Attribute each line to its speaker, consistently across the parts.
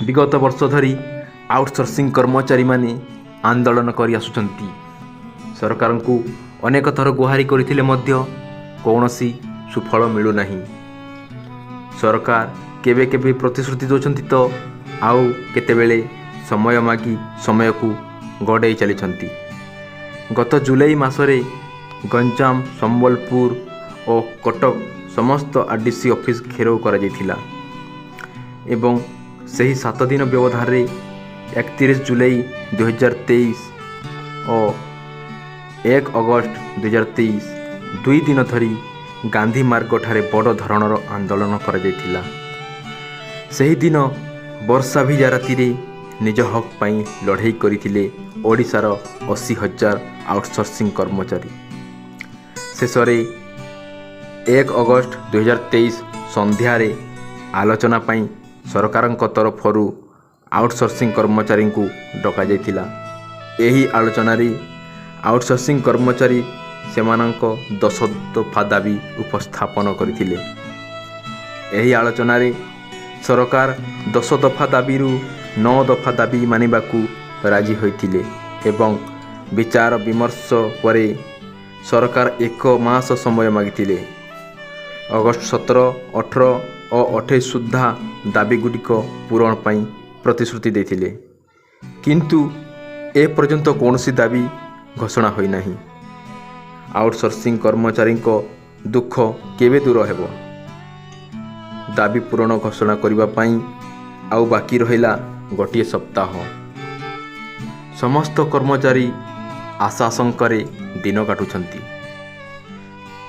Speaker 1: ବିଗତ ବର୍ଷ ଧରି ଆଉଟସୋର୍ସିଂ କର୍ମଚାରୀମାନେ ଆନ୍ଦୋଳନ କରି ଆସୁଛନ୍ତି। ସରକାରଙ୍କୁ ଅନେକ ଥର ଗୁହାରି କରିଥିଲେ ମଧ୍ୟ କୌଣସି ସୁଫଳ ମିଳୁନାହିଁ। ସରକାର କେବେ କେବେ ପ୍ରତିଶ୍ରୁତି ଦେଉଛନ୍ତି ତ ଆଉ କେତେବେଳେ ସମୟ ମାଗି ସମୟକୁ ଗଡ଼େଇ ଚାଲିଛନ୍ତି। ଗତ ଜୁଲାଇ ମାସରେ ଗଞ୍ଜାମ, ସମ୍ବଲପୁର ଓ କଟକ ସମସ୍ତ ଆର୍.ଡି.ସି ଅଫିସ ଘେରାଉ କରାଯାଇଥିଲା ଏବଂ ସେହି 7 ଦିନ ବ୍ୟବଧାନରେ 31 ଜୁଲାଇ 2023 ଓ 1 ଅଗଷ୍ଟ 2023 2 ଦିନ ଧରି ଗାନ୍ଧୀ ମାର୍ଗଠାରେ ବଡ଼ ଧରଣର ଆନ୍ଦୋଳନ କରାଯାଇଥିଲା। ସେହିଦିନ ବର୍ଷା ଭିଜା ରାତିରେ ନିଜ ହକ୍ ପାଇଁ ଲଢ଼େଇ କରିଥିଲେ ଓଡ଼ିଶାର 80,000 ଆଉଟସୋର୍ସିଂ କର୍ମଚାରୀ। ଶେଷରେ 1 ଅଗଷ୍ଟ 2023 ସନ୍ଧ୍ୟାରେ ଆଲୋଚନା ପାଇଁ ସରକାରଙ୍କ ତରଫରୁ ଆଉଟସୋର୍ସିଂ କର୍ମଚାରୀଙ୍କୁ ଡକାଯାଇଥିଲା। ଏହି ଆଲୋଚନାରେ ଆଉଟସୋର୍ସିଂ କର୍ମଚାରୀ ସେମାନଙ୍କ 10 ଦଫା ଦାବି ଉପସ୍ଥାପନ କରିଥିଲେ। ଏହି ଆଲୋଚନାରେ ସରକାର 10 ଦଫା ଦାବିରୁ 9 ଦଫା ଦାବି ମାନିବାକୁ ରାଜି ହୋଇଥିଲେ ଏବଂ ବିଚାର ବିମର୍ଶ ପରେ ସରକାର ଏକ ମାସ ସମୟ ମାଗିଥିଲେ। ଅଗଷ୍ଟ 17, 18 ଓ 28 ସୁଦ୍ଧା ଦାବିଗୁଡ଼ିକ ପୂରଣ ପାଇଁ ପ୍ରତିଶ୍ରୁତି ଦେଇଥିଲେ। କିନ୍ତୁ ଏପର୍ଯ୍ୟନ୍ତ କୌଣସି ଦାବି ଘୋଷଣା ହୋଇନାହିଁ। ଆଉଟସୋର୍ସିଂ କର୍ମଚାରୀଙ୍କ ଦୁଃଖ କେବେ ଦୂର ହେବ? ଦାବି ପୂରଣ ଘୋଷଣା କରିବା ପାଇଁ ଆଉ ବାକି ରହିଲା ଗୋଟିଏ ସପ୍ତାହ। ସମସ୍ତ କର୍ମଚାରୀ ଆଶା ଆଶଙ୍କାରେ ଦିନ କାଟୁଛନ୍ତି।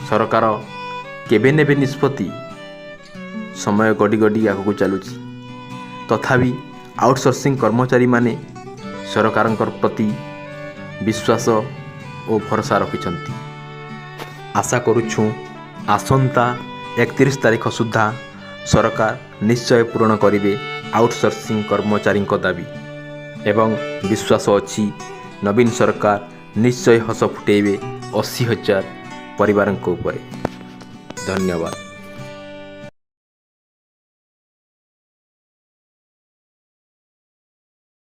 Speaker 1: ସରକାର କେବେ ନେବେ ନିଷ୍ପତ୍ତି? ସମୟ ଗଡ଼ି ଗଡ଼ି ଆଗକୁ ଚାଲୁଛି। ତଥାପି ଆଉଟସୋର୍ସିଂ କର୍ମଚାରୀମାନେ ସରକାରଙ୍କ ପ୍ରତି ବିଶ୍ୱାସ ଓ ଭରସା ରଖିଛନ୍ତି। ଆଶା କରୁଛୁ, ଆସନ୍ତା 31 ତାରିଖ ସୁଦ୍ଧା ସରକାର ନିଶ୍ଚୟ ପୂରଣ କରିବେ ଆଉଟସୋର୍ସିଂ କର୍ମଚାରୀଙ୍କ ଦାବି ଏବଂ ବିଶ୍ୱାସ ଅଛି, ନବୀନ ସରକାର ନିଶ୍ଚୟ ହସ ଫୁଟେଇବେ 80,000 ପରିବାରଙ୍କ ଉପରେ। ଧନ୍ୟବାଦ।